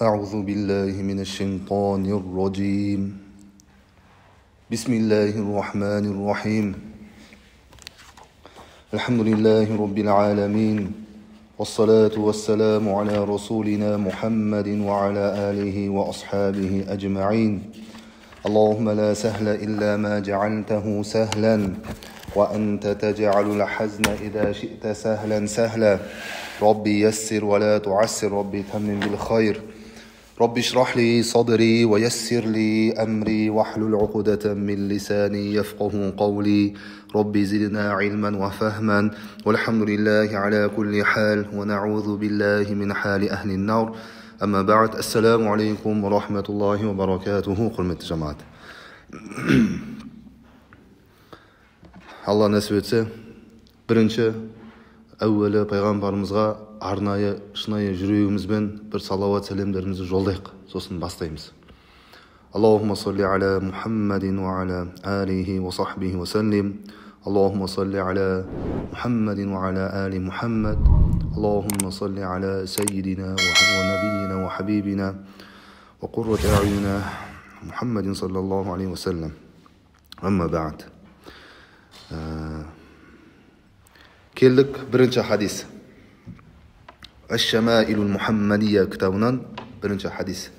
أعوذ بالله من الشيطان الرجيم. بسم الله الرحمن الرحيم. الحمد لله رب العالمين، والصلاة والسلام على رسولنا محمد وعلى آله وأصحابه أجمعين. اللهم لا سهل إلا ما جعلته سهلا، وأنت تجعل الحزن إذا شئت سهلا سهلا. ربي يسر ولا تعسر، ربي تمم بالخير. ربي اشرح لي صدري ويسر لي أمري واحلل عقدة من لساني يفقه قولي. ربي زدنا علما وفهما، والحمد لله على كل حال، ونعوذ بالله من حال أهل النار. أما بعد، السلام عليكم ورحمة الله وبركاته. Құрметті жамағат, Алла нәсіп етсе, бірінші әуелі пайғамбарымызға арнайы шынайы жүрегімізбен бір салауат сәлемдерімізді жолдайық, сосын бастаймыз. Аллахумма салли аля Мухаммадин ва аля алихи ва сахбихи ва саллим. Аллахумма салли аля Мухаммадин ва аля али Мухаммад. Аллахумма салли аля сайидина ва набийина ва хабибина ва қуррати а'юнина Мухаммадин саллаллаху алейхи ва саллям. Амма бa'д. Келдік бірінші хадис. Әш-Шамаилул Мухаммадия кітабынан бірінші хадис.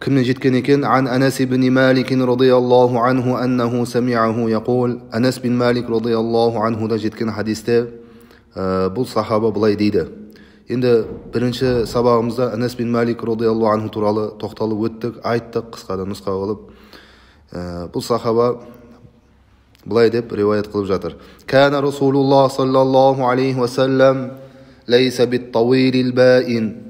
Кімнен жеткен екен? Ан Анас ибн Малик радияллаху анху аннаху сами'аху яқул. Анас бин Малик радияллаху анхудан жеткен хадисте бұл сахаба былай дейді. Енді бірінші сабағымызда Анас бин Малик радияллаху анху туралы тоқталып өттік, айттық, қысқадан нұсқа қылып. Бұл сахаба былай деп риwаят қылып жатыр. Кана Расулуллах саллаллаху алейхи уассалам лейса бит-тауилил баин.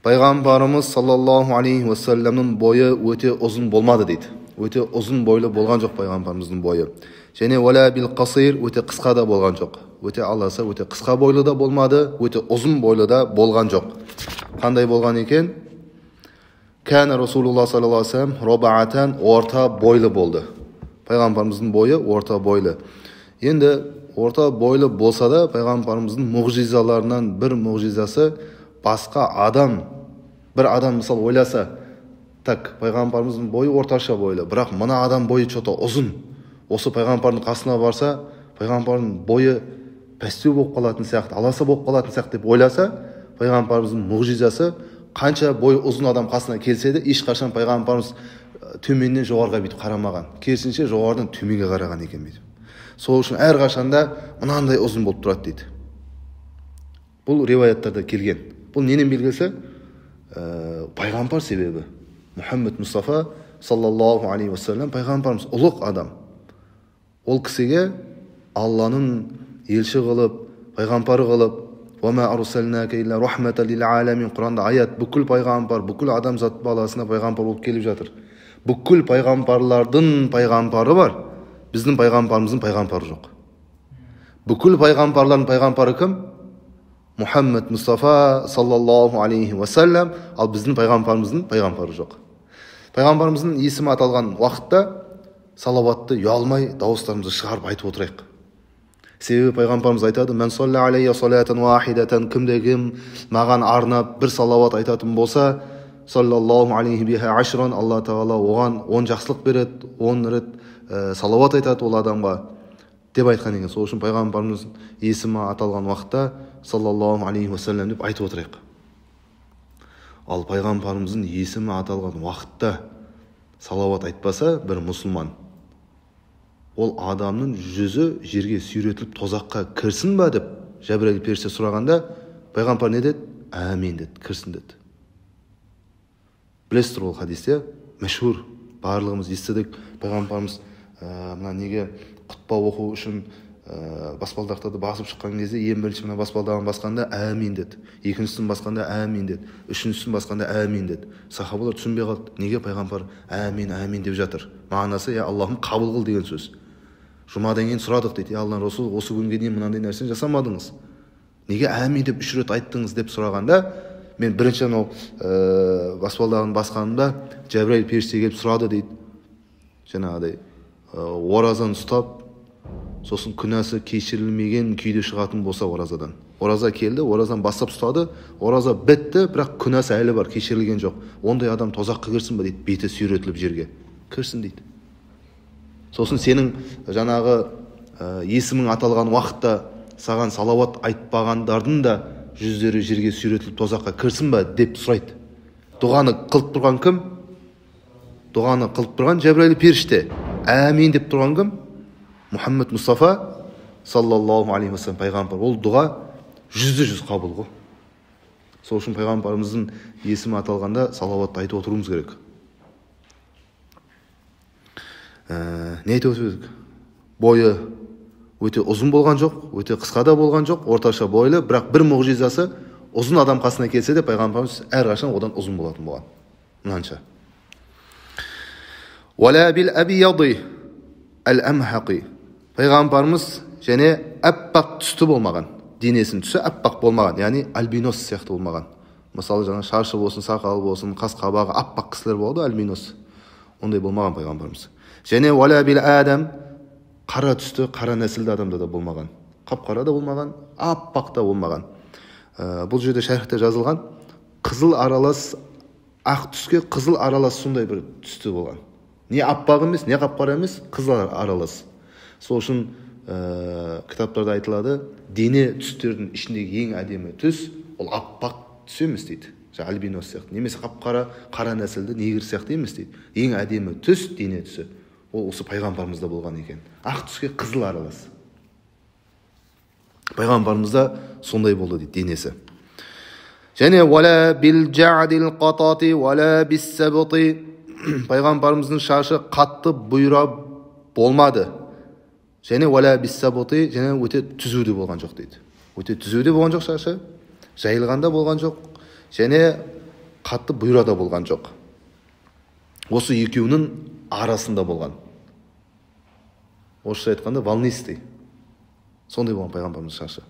Пайғамбарымыз саллаллаху алейхи уассаламның бойы өте ұзын болмады дейді. Өте ұзын бойлы болған жоқ пайғамбарымыздың бойы. Және уала бил қасир, өте қысқа да болған жоқ. Өте аласа, өте қысқа бойлы да болмады, өте ұзын бойлы да болған жоқ. Қандай болған екен? Кана Расулуллах саллаллаху алейхи уассалам робаатан, орта бойлы болды. Пайғамбарымыздың бойы орта бойлы. Енді орта бойлы болса да, пайғамбарымыздың мұғжизаларынан бір мұғжизасы, басқа адам, бір адам мысал ойласа, так, пайғамбарымыздың бойы орташа бойлы, бірақ мына адам бойы что-то ұзын. Осы пайғамбардың қасына барса, пайғамбардың бойы пәстеу болып қалатын сияқты, аласа болып қалатын сияқты деп ойласа, пайғамбарымыздың мұғжизасы, қанша бойы ұзын адам қасына келсе де, ешқашан пайғамбарымыз төменнен жоғарыға бүйтіп қарамаған. Керісінше жоғарыдан төменге қараған екен бүйтіп. Сол үшін әрқашанда мынандай ұзын болып тұрады дейді. Бұл риwаяттарда келген. Бұл ненің белгісі? Пайғамбар себебі. Мұхаммед Мұстафа саллаллаху алейхи уассалам пайғамбарымыз ұлық адам. Ол кісіге Алланың елші қылып, пайғамбары қылып, «Уама арсалнака илля рахматан лил аламин» Құранда аят, бүкіл пайғамбар, бүкіл адамзат баласына пайғамбар болып келіп жатыр. Бүкіл пайғамбарлардың пайғамбары бар, біздің пайғамбарымыздың пайғамбары жоқ. Бүкіл пайғамбарлардың пайғамбары кім? Мұхаммед Мұстафа саллаллаху алейхи уассалам, ал біздің пайғамбарымыздың пайғамбары жоқ. Пайғамбарымыздың есімі аталған уақытта салауатты ұялмай дауыстарымызды шығарып айтып отырайық. Себебі пайғамбарымыз айтады: «Мән салла алейя салатан вахидатан», кімде кім маған арнап бір салауат айтатын болса, саллаллаху алейхи биха ашран, Алла тағала оған 10 жақсылық береді, 10 рет салауат айтады ол адамға деп айтқан екен. Сол үшін пайғамбарымыздың есімі аталған уақытта саллаллаху алейхи уассалам деп айтып отырайық. Ал пайғамбарымыздың есімі аталған уақытта салауат айтпаса бір мұсылман, ол адамның жүзі жерге сүйретіліп тозаққа кірсін ба деп Жәбірәйіл періште сұрағанда, пайғамбар не деді? Әмин деді, кірсін деді. Білесіздер, ол хадисте мәшһүр, барлығымыз естідік. Пайғамбарымыз мына неге құтпа оқу үшін баспалдақтарды басып шыққан кезде ең бірінші мына баспалдағын басқанда әмин деді, екіншісін басқанда әмин деді, үшіншісін басқанда әмин деді. Сахабалар түсінбей қалды, неге пайғамбар әмин әмин деп жатыр? Мағынасы, я Аллахым, қабыл қыл деген сөз. Жұмадан кейін сұрадық дейді, я Алланың Расулы, осы күнге дейін мынандай нәрсені жасамадыңыз, неге әмин деп үш рет айттыңыз деп сұрағанда, мен бірінші анау баспалдағын басқанымда Жәбірәйіл періште келіп сұрады дейді. Жаңағыдай оразаны ұстап, сосын күнәсі кешірілмеген күйде шығатын болса оразадан, Ораза келді, оразаны бастап ұстады, ораза бітті, бірақ күнәсі әлі бар, кешірілген жоқ. Ондай адам тозаққа кірсін ба дейді, беті сүйретіліп жерге. Кірсін дейді. Сосын сенің жаңағы есімің аталған уақытта саған салауат айтпағандардың да жүздері жерге сүйретіліп тозаққа кірсін ба деп сұрайды. Дұғаны қылып тұрған кім? Дұғаны қылып тұрған Жәбірәйіл періште. Әмин деп тұрған кім? Мұхаммед Мұстафа саллаллаху алейхи уассалам пайғамбар. Ол дұға 100% қабыл ғой. Сол үшін пайғамбарымыздың есімі аталғанда салауатты айтып отыруымыз керек. Не айтып отырдық? Бойы өте ұзын болған жоқ, өте қысқа да болған жоқ, орташа бойлы, бірақ бір мұғжизасы, ұзын адам қасына келсе де пайғамбарымыз әрқашан одан ұзын болатын болған. Мынанша. Уала бил абияди әл-амхақи. Пайғамбарымыз және аппақ түсті болмаған. Денесінің түсі аппақ болмаған, яғни альбинос сияқты болмаған. Мысалы, жаңа шашы болсын, сақалы болсын, қас қабағы аппақ кісілер болады, альбинос. Ондай болмаған пайғамбарымыз. Және уала бил адам, қара түсті, қара нәсілді адамда да болмаған. Қап-қара да болмаған, аппақ та болмаған. Бұл жерде шәрхте жазылған, қызыл аралас ақ түске қызыл аралас сондай бір түсті болған. Не аппақ емес, не қап-қара емес, қызыл аралас. Сол үшін кітаптарда айтылады, дене түстердің ішіндегі ең әдемі түс ол аппақ түс емес дейді. Жаңа альбинос сияқты, немесе қап-қара, қара нәсілді негр сияқты емес дейді. Ең әдемі түс дене түсі ол осы пайғамбарымызда болған екен. Ақ түске қызыл аралас. Пайғамбарымызда сондай болды дейді денесі. Және уала бил жа'дил қатати уала бис сабти. Пайғамбарымыздың шашы қатты бұйра болмады. Және уала бис сабти, және өте түзу де болған жоқ дейді. Өте түзу де болған жоқ шашы, жайылған да болған жоқ, және қатты бұйра да болған жоқ. Осы екеуінің арасында болған. Орысша айтқанда волнистый. Сондай болған пайғамбарымыз шашы.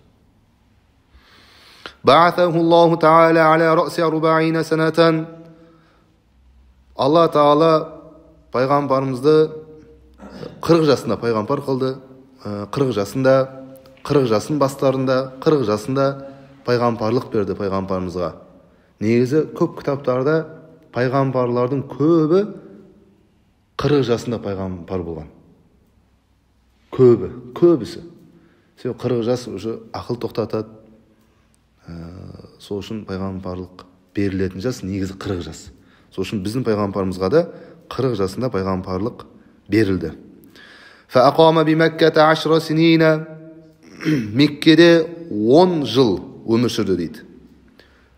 Бa'атаху Аллаху таала аля ра'си 40 санатан. Алла Тағала пайғамбарымызды 40 жасында пайғамбар қылды. 40 жасында, 40 жасын бастарында, 40 жасында пайғамбарлық берді пайғамбарымызға. Негізі көп кітаптарда пайғамбарлардың көбі 40 жасында пайғамбар болған. Көбі, көбісі. Себебі 40 жас уже ақыл тоқтатады. Сол үшін пайғамбарлық берілетін жас негізі 40 жас. Сол үшін біздің пайғамбарымызға да 40 жасында пайғамбарлық берілді. فَأَقَامَ بِمَكَّةَ عَشْرَ سِنِينَ. Меккеде 10 жыл өмір сүрді дейді.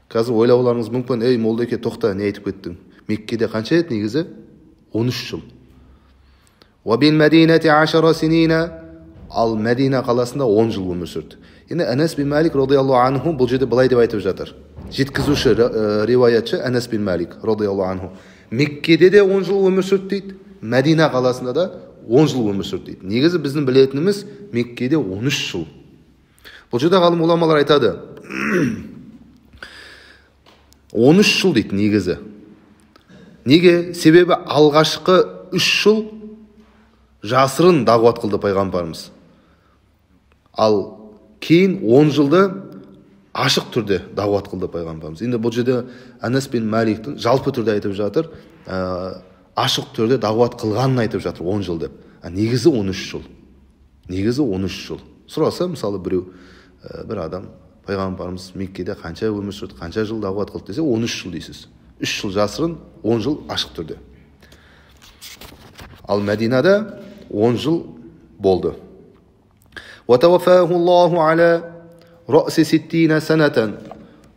Қазір ойлауларыңыз мүмкін, ей молдеке, тоқта, не айтып кеттің? Меккеде қанша еді негізі? 13 жыл. وَبِالْمَدِينَةِ عَشْرَ سِنِينَ. Ал Мәдина қаласында 10 жыл өмір сүрді. Енді Әнәс бин Малик радиаллаху анху бұл жерде былай деп айтып жатыр. Жеткізуші риwаятшы Әнәс бин Малик радиаллаху анху Меккеде де 10 жыл өмір сүрді дейді, Мәдина қаласында да 10 жыл өмір сүрді дейді. Негізі біздің білетініміз Меккеде 13 жыл. Бұл жерде ғалым ғұламалар айтады, 13 жыл дейді негізі. Неге? Себебі алғашқы 3 жыл жасырын дағуат қылды пайғамбарымыз. Ал кейін 10 жылды ашық түрде дағуат қылды пайғамбарымыз. Енді бұл жерде Әнәс бин Маликтің жалпы түрде айтып жатыр, ашық түрде дағуат қылғанын айтып жатыр 10 жыл деп. Негізі 13 жыл. Негізі 13 жыл. Сұраса, мысалы, біреу, бір адам пайғамбарымыз Меккеде қанша өмір сүрді, қанша жыл дағуат қылды десе, 13 жыл дейсіз. 3 жыл жасырын, 10 жыл ашық түрде. Ал Мәдинада 10 жыл болды. وَتَوَفَاهُ اللَّهُ عَلَى رَأْسِ سِتِّينَ سَنَةً.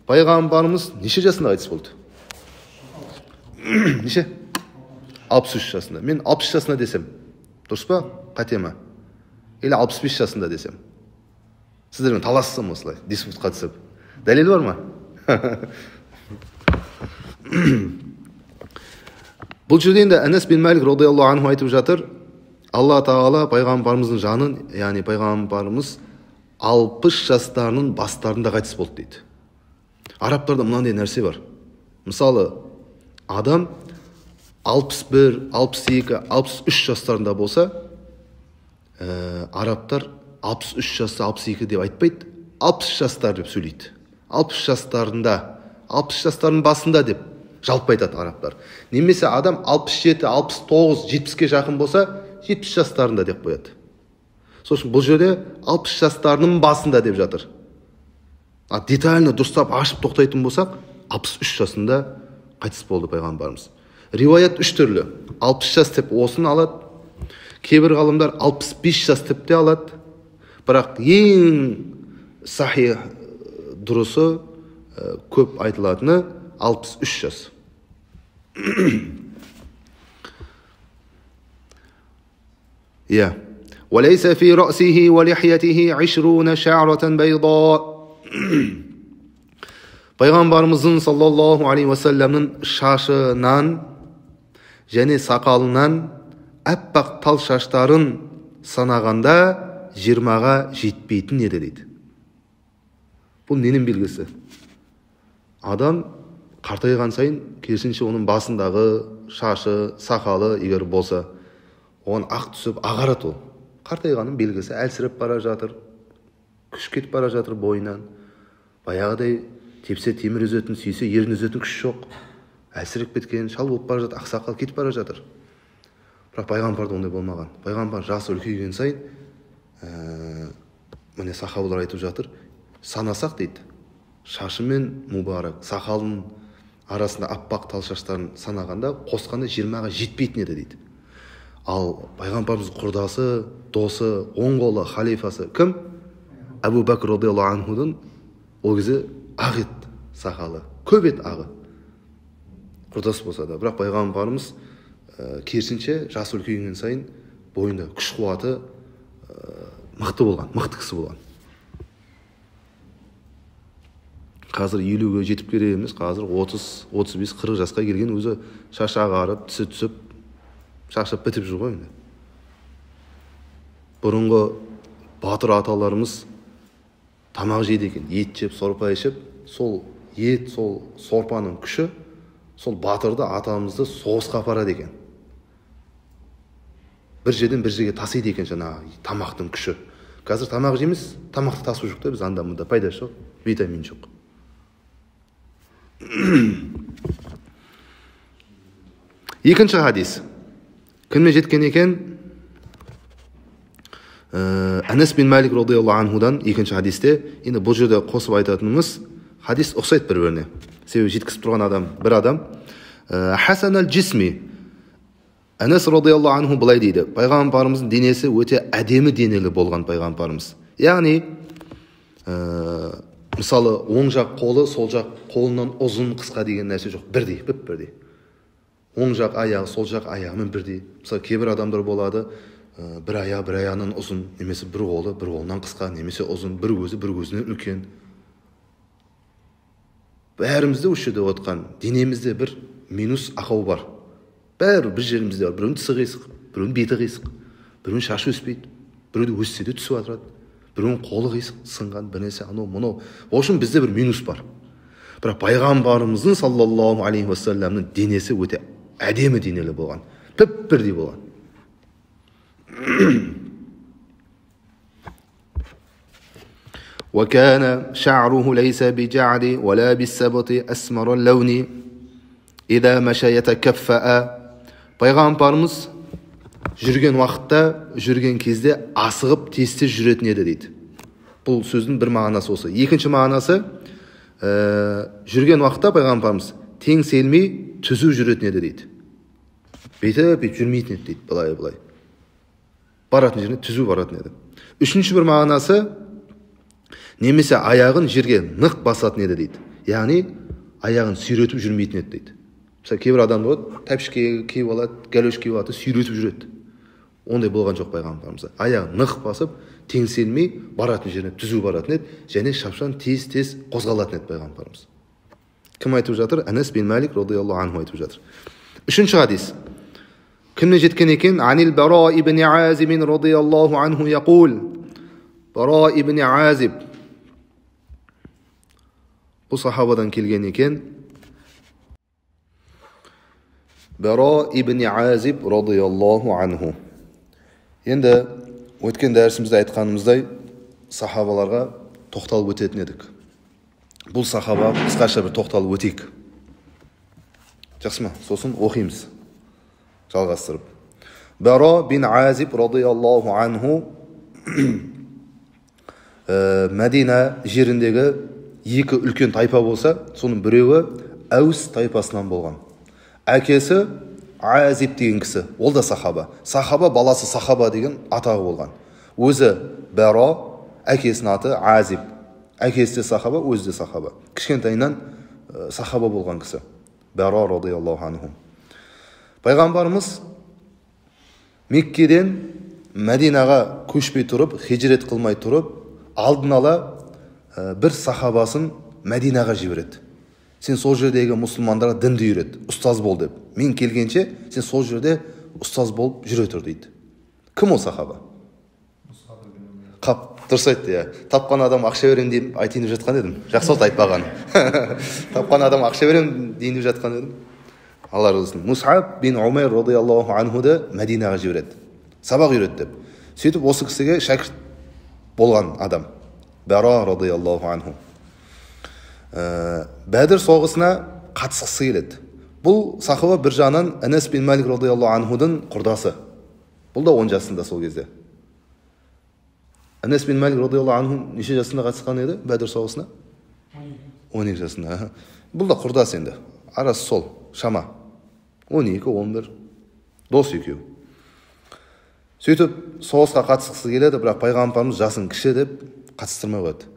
Пайғамбарымыз неше жасында қайтыс болды? Неше? 63 жасында. Мен 60 жасында десем, дұрыс па? Қате ма? Или 65 жасында десем? Сіздермен талассам осылай, диспутқа түсіп. Дәлел бар ма? Бұл жерде енді Әнәс бин Малик радиаллаху анху айтып жатыр, Алла Тағала пайғамбарымыздың жанын, яғни пайғамбарымыз 60 жастарының бастарында қайтыс болды дейді. Арабтарда мынандай нәрсе бар. Мысалы, адам 61, 62, 63 жастарында болса, арабтар 63 жаста 62 деп айтпайды, 60 жастар деп сөйлейді. 60 жастарында, 60 жастардың басында деп жалпы айтады арабтар. Немесе адам 67, 69, 70-ке жақын болса, 70 жастарында деп қояды. Сол үшін бұл жерде 60 жастарының басында деп жатыр. А детально дұрыстап ашып тоқтайтын болсақ, 63 жасында қайтыс болды пайғамбарымыз. Риуаят үш түрлі. 60 жас деп осын алады. Кейбір ғалымдар 65 жас деп те алады. Бірақ ең сахих дұрысы, көп айтылатыны 63 жас. Иә. وَلَيْسَ فِي رَأْسِهِ وَلِحْيَتِهِ عِشْرُونَ شَعْرَةً بَيْضَاءَ. Пайғамбарымыздың саллаллаху алейхи уассаламның шашынан және сақалынан аппақ тал шаштарын санағанда 20-ға жетпейтін еді дейді. Бұл ненің белгісі? Адам қартайған сайын керісінше оның басындағы шашы, сақалы егер болса, оған ақ түсіп ағарады ол. Қартайғанның белгісі, әлсіреп бара жатыр, күш кетіп бара жатыр бойынан. Баяғыдай тепсе темір үзетін, сүйсе ерін үзетін күш жоқ. Әлсіреп кеткен, шал болып бара жатыр, ақсақал кетіп бара жатыр. Бірақ пайғамбарда ондай болмаған. Пайғамбар жасы үлкейген сайын, міне сахабалар айтып жатыр, санасақ дейді, шашы мен мүбарак, сақалының арасында аппақ тал шаштарын санағанда, қосқанда 20-ға жетпейтін еді дейді. Ал пайғамбарымыз құрдасы, досы, оң қолы, халифасы кім? Әбу Бәкір радиаллаху анхудың ол кезде ақ еді сақалы, көп еді ағы. Құрдас болса да, бірақ пайғамбарымыз керісінше жасы үлкейген сайын бойында күш қуаты мықты болған, мықты кісі болған. Қазір 50-ге жетіп керек емес, қазір 30, 35, 40 жасқа келген өзі шашы ағарып, тісі түсіп, шашып бітіп жүр ғой енді. Бұрынғы батыр аталарымыз тамақ жейді екен, ет жеп, сорпа ішіп, сол ет, сол сорпаның күші сол батырды, атамызды соғысқа апарады екен. Бір жерден бір жерге тасиды екен жаңағы тамақтың күші. Қазір тамақ жейміз, тамақты тасу жоқ та, біз анда мында пайда жоқ, витамин жоқ. Екінші хадис. Кімнен жеткен екен? Әнәс бин Мәлик радиаллаху анхудан екінші хадисте. Енді бұл жерде қосып айтатынымыз, хадис ұқсайды бір-біріне. Себебі жеткізіп тұрған адам бір адам. Хасан аль-Джисми. Әнәс радиаллаху анху былай дейді. Пайғамбарымыздың денесі өте әдемі денелі болған пайғамбарымыз. Яғни, мысалы, оң жақ қолы сол жақ қолынан ұзын қысқа деген нәрсе жоқ, бірдей, біп-бірдей. Оң жақ аяғы сол жақ аяғымен бірдей. Мысалы, кейбір адамдар болады, бір аяғы бір аяғынан ұзын, немесе бір қолы бір қолынан қысқа, немесе ұзын, бір көзі бір көзінен үлкен. Бәрімізде осы жерде отқан денемізде бір минус ақау бар. Бәрі бір жерімізде бар. Біреуінің тісі қисық, біреуінің беті қисық, біреуінің шашы өспейді, біреуді өссе де түсіп жатырады, біреуінің қолы қисық, сынған, бір нәрсе анау мынау. В общем, бізде бір минус бар. Бірақ пайғамбарымыздың саллаллаху алейхи уассаламның денесі өте әдемі денелі болған, біп-бірдей болған. وَكَانَ شَعْرُهُ لَيْسَ بِجَعْدِ وَلَا بِالسَّبْطِ أَسْمَرَ اللَّوْنِ إِذَا مَشَى يَتَكَفَّأَ. Пайғамбарымыз жүрген уақытта, жүрген кезде асығып тез-тез жүретін еді дейді. Бұл сөздің бір мағынасы осы. Екінші мағынасы, жүрген уақытта пайғамбарымыз теңселмей түзу жүретін еді дейді. Бүйтіп бүйтіп жүрмейтін еді дейді, былай былай. Баратын жеріне түзу баратын еді. Үшінші бір мағынасы, немесе аяғын жерге нық басатын еді дейді. Яғни аяғын сүйретіп жүрмейтін еді дейді. Мысалы, кейбір адам болады, тәпішке киіп алады, галош киіп алады, сүйретіп жүреді. Ондай болған жоқ пайғамбарымыз. Аяғын нық басып, теңселмей баратын жеріне түзу баратын еді, және шапшаң тез-тез қозғалатын еді пайғамбарымыз. Кім айтып жатыр? Әнәс бин Мәлик радиаллаху анху айтып жатыр. Үшінші хадис. Кімнен жеткен екен? Анил Бара ибн Азиб радиаллаху анху яқул. Бара ибн Азиб. Бұл сахабадан келген екен. Бара ибн Азиб радиаллаху анху. Енді өткен дәрісімізде айтқанымыздай, сахабаларға тоқталып өтетін едік. Бұл сахаба қысқаша бір тоқталып өтейік. Жақсы ма? Сосын оқимыз. Жалғастырып. Бара бин Азиб радиаллаху анху Мәдина жеріндегі екі үлкен тайпа болса, соның біреуі Әус тайпасынан болған. Әкесі Азиб деген кісі, ол да сахаба. Сахаба баласы сахаба деген атағы болған. Өзі Бара, әкесінің аты Азиб. Әкесі де сахаба, өзі де сахаба. Кішкентайынан сахаба болған кісі. Бара радиаллаху анху. Пайғамбарымыз Меккеден Мәдинаға көшпей тұрып, хижрет қылмай тұрып, алдын ала бір сахабасын Мәдинаға жібереді. Сен сол жердегі мұсылмандарға дінді үйрет, ұстаз бол деп. Мен келгенше сен сол жерде ұстаз болып жүре тұр дейді. Кім ол сахаба? Қап, дұрыс айтты, иә. Тапқан адам ақша беремін деп айтайын деп жатқан едім. Жақсы болды айтпаған. Тапқан адам ақша беремін дейін деп жатқан едім. Алла разы болсын. Мусаб бин Умайр радиаллаху анхуды Мәдинаға жібереді. Сабақ үйрет деп. Сөйтіп осы кісіге шәкірт болған адам. Бара радиаллаху анху. Бәдір соғысына қатысқысы келеді. Бұл сахаба бір жағынан Анас бин Малик радиаллаху анхудың құрдасы. Бұл да 10 жасында сол кезде. Анас бин Малик радиаллаху анху неше жасында қатысқан еді Бәдір соғысына? 12 жасында. Бұл да құрдас енді. Арасы сол, шама. 12, 11. Дос екеуі. Сөйтіп соғысқа қатысқысы келеді, бірақ пайғамбарымыз жасың кіші деп қатыстырмай қояды.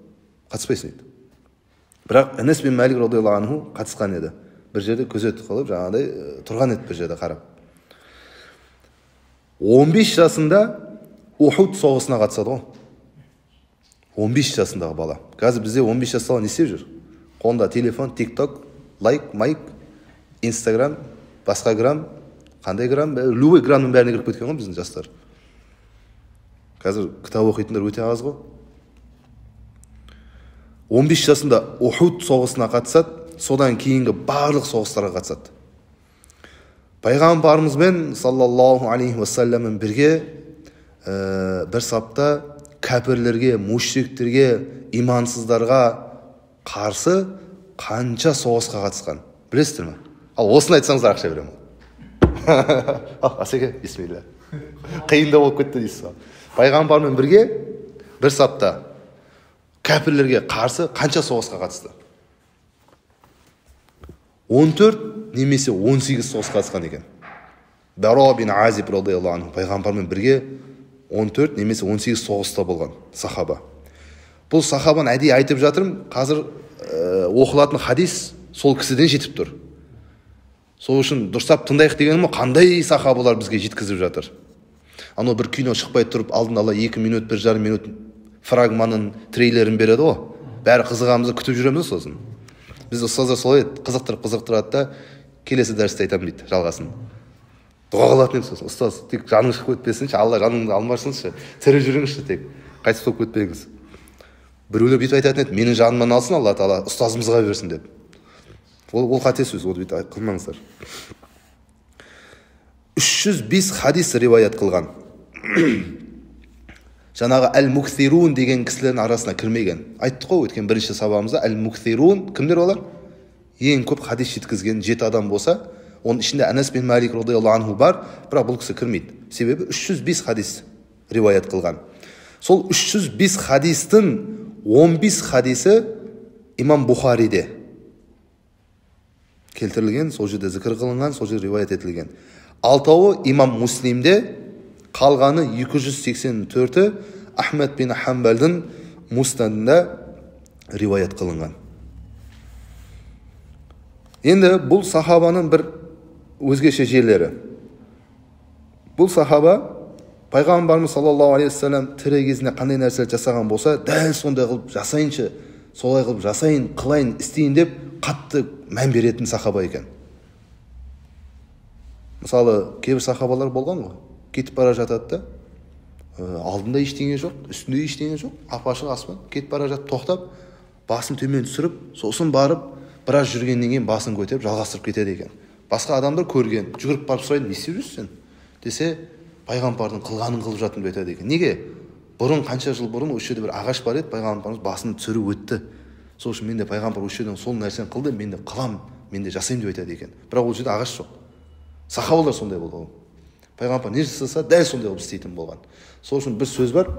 Қатыспайсың дейді. Бірақ Анас бин Малик радиаллаху анху қатысқан еді. Бір жерде күзет қылып, жаңағыдай тұрған еді бір жерде қарап. 15 жасында Ухуд соғысына қатысады ғой. 15 жасындағы бала. Қазір бізде 15 жастағы не істеп жүр? Қолында телефон, TikTok, лайк, майк, Инстаграм, басқа грамм, қандай грамм, любой граммның бәріне кіріп кеткен ғой біздің жастар. Қазір кітап оқитындар өте аз ғой. 15 жасында Ухуд соғысына қатысады, содан кейінгі барлық соғыстарға қатысады. Пайғамбарымызбен саллаллаху алейхи уассаламмен бірге бір сапта кәпірлерге, мушриктерге, имансыздарға қарсы қанша соғысқа қатысқан? Білесіздер ме? Ал осыны айтсаңыздар ақша беремін. Ал, асеке, бисмилля. Қиын да болып кетті дейсіз. Пайғамбармен бірге бір сапта кәпірлерге қарсы қанша соғысқа қатысты? 14 немесе 18 соғысқа қатысқан екен. Бара бин Азиб радиаллаху анху пайғамбармен бірге 14 немесе 18 соғыста болған сахаба. Бұл сахабаны әдейі айтып жатырмын, қазір оқылатын хадис сол кісіден жетіп тұр. Сол үшін дұрыстап тыңдайық дегенім, қандай сахабалар бізге жеткізіп жатыр. Анау бір кино шықпай тұрып, алдын ала 2 минут, 1,5 минут фрагманын, трейлерін береді ғой. Бәрі қызығамыз, күтіп жүреміз сосын. Біз ұстаздар солай еді, қызықтырып қызықтырады да, келесі дәрісте айтамын дейді, жалғасын. Дұға қылатын едік сосын. Ұстаз, тек жаның шығып кетпесінші, Алла жаныңды алмасыншы, тірі жүріңізші тек, қайтыс болып кетпеңіз. Біреулер бүйтіп айтатын еді, менің жанымнан алсын Алла тағала, ұстазымызға берсін деп. Ол қате сөз, оны бүйтіп қылмаңыздар. 305 хадис риwаят қылған. Жаңағы әл-муксирун деген кісілердің арасына кірмеген. Айттық қой өткен бірінші сабағымызда, әл-муксирун кімдер олар? Ең көп хадис жеткізген 7 адам болса, оның ішінде Анас бин Малик радиаллаху анху бар, бірақ бұл кісі кірмейді. Себебі 305 хадис риwаят қылған. Сол 305 хадистің 15 хадисі Имам Бухариде келтірілген, сол жерде зікір қылынған, сол жерде риwаят етілген. 6-ауы Имам Муслимде, қалғаны 284-і Ахмед бин Хамбалдың муснадында риwаят қылынған. Енді бұл сахабаның бір өзгеше жерлері. Бұл сахаба пайғамбарымыз саллаллаху алейхи уассалам тірі кезінде қандай нәрселер жасаған болса, дәл сондай қылып жасайыншы, солай қылып жасайын, қылайын, істейін деп қатты мән беретін сахаба екен. Мысалы, кейбір сахабалар болған ғой, кетіп бара жатады да, алдында ештеңе жоқ, үстінде ештеңе жоқ, ап-ашық аспан, кетіп бара жатып тоқтап, басын төмен түсіріп, сосын барып, біраз жүргеннен кейін басын көтеріп, жалғастырып кетеді екен. Басқа адамдар көрген, жүгіріп барып сұрайды, не істеп жүрсің сен? Десе, пайғамбардың қылғанын қылып жатырмын деп айтады екен. Неге? Бұрын, қанша жыл бұрын осы жерде бір ағаш бар еді, пайғамбарымыз басын түсіріп өтті. Сол үшін мен де пайғамбар осы жерден сол нәрсені қылды, мен де қылам, мен де жасаймын деп айтады екен. Бірақ ол жерде ағаш жоқ. Сахабалар сондай болған. Пайғамбар не жасаса, дәл сондай қылып істейтін болған. Сол үшін бір сөз бар,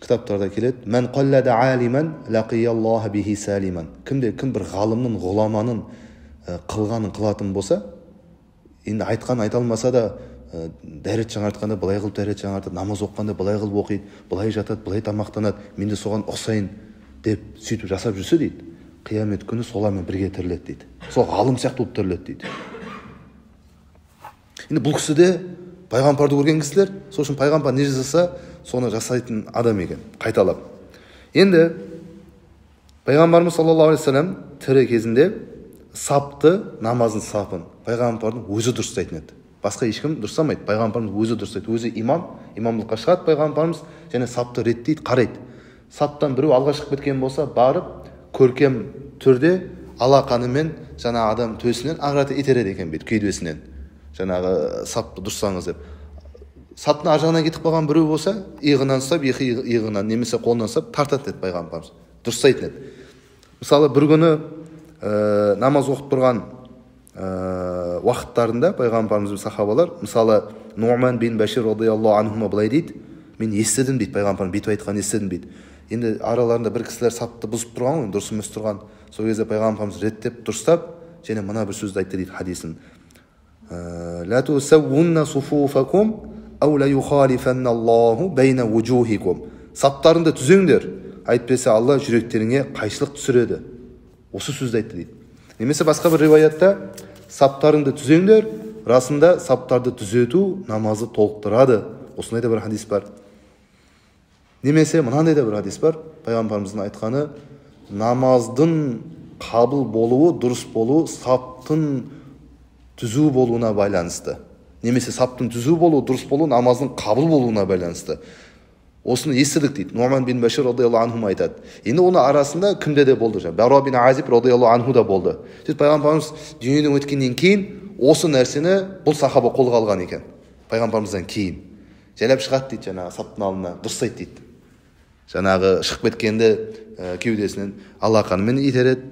кітаптарда келеді. Мән қаллада алиман лақияллаха бихи салиман. Кімде кім бір ғалымның, ғұламаның қылғанын қылатын болса, енді айтқан айта алмаса да, дәрет жаңартқанда былай қылып дәрет жаңартады, намаз оқығанда былай қылып оқиды, былай жатады, былай тамақтанады, мен де соған ұқсайын деп сөйтіп жасап жүрсе дейді, қиямет күні солармен бірге тіріледі дейді. Сол ғалым сияқты болып тіріледі дейді. Енді бұл кісі де пайғамбарды көрген кісілер, сол үшін пайғамбар не жасаса, соны жасайтын адам екен, қайталап. Енді пайғамбарымыз саллаллаху алейхи вассалам тірі кезінде сапты, намаздың сапын пайғамбардың өзі дұрыстайтын еді. Басқа ешкім дұрыстамайды, пайғамбарымыз өзі дұрыстайды. Өзі имам, имамдыққа шығады пайғамбарымыз, және сапты реттейді, қарайды. Саптан біреу алға шығып кеткен болса, барып көркем түрде алақанымен жаңа адам төсінен ары итереді екен, бүйтіп кеудесінен. Жаңағы сапты дұрыстаңыз деп. Саптың ар жағынан кетіп қалған біреу болса, иығынан ұстап, екі иығынан немесе қолынан ұстап тартады деді пайғамбарымыз. Дұрыстайтын еді. Мысалы, бір күні намаз оқып тұрған уақыттарында пайғамбарымыз бен сахабалар, мысалы, Нуъман бин Башир радиаллаху анхума былай дейді: мен естідім дейді, пайғамбарым бүйтіп айтқанын естідім дейді. Енді араларында бір кісілер сапты бұзып тұрған ғой, дұрыс емес тұрған. Сол кезде пайғамбарымыз реттеп, дұрыстап, және мына бір сөзді айтты дейді хадисін. Ла тусаввунна суфуфакум ау ла юхалифанналлаху бейна вужухикум. Саптарыңды түзеңдер, әйтпесе Алла жүректеріңе қайшылық түсіреді. Осы сөзді айтты дейді. Немесе басқа бір риwаятта, саптарыңды түзеңдер, расында саптарды түзету намазды толықтырады. Осындай да бір хадис бар. Немесе мынандай да бір хадис бар. Пайғамбарымыздың айтқаны, намаздың қабыл болуы, дұрыс болуы саптың түзу болуына байланысты. Немесе саптың түзу болуы, дұрыс болуы намаздың қабыл болуына байланысты. Осыны естідік дейді. Нуъман бин Башир радиаллаху анху айтады. Енді оның арасында кімде де болды? Барра бин Азиб радиаллаху анху да болды. Сөйтіп пайғамбарымыз дүниеден өткеннен кейін осы нәрсені бұл сахаба қолға алған екен. Пайғамбарымыздан кейін. Жайлап шығады дейді, жаңағы саптың алдына, дұрыстайды дейді. Жаңағы шығып кеткенді кеудесінен алақанымен итереді,